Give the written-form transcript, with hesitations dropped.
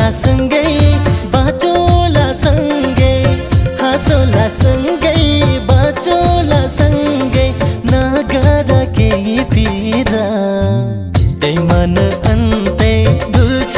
हाँसोला सँगै बाँचोला सँगै, हाँसोला सँगै बाँचोला सँगै, नगर केही फिर त्यही मन अन्तै डुल्छ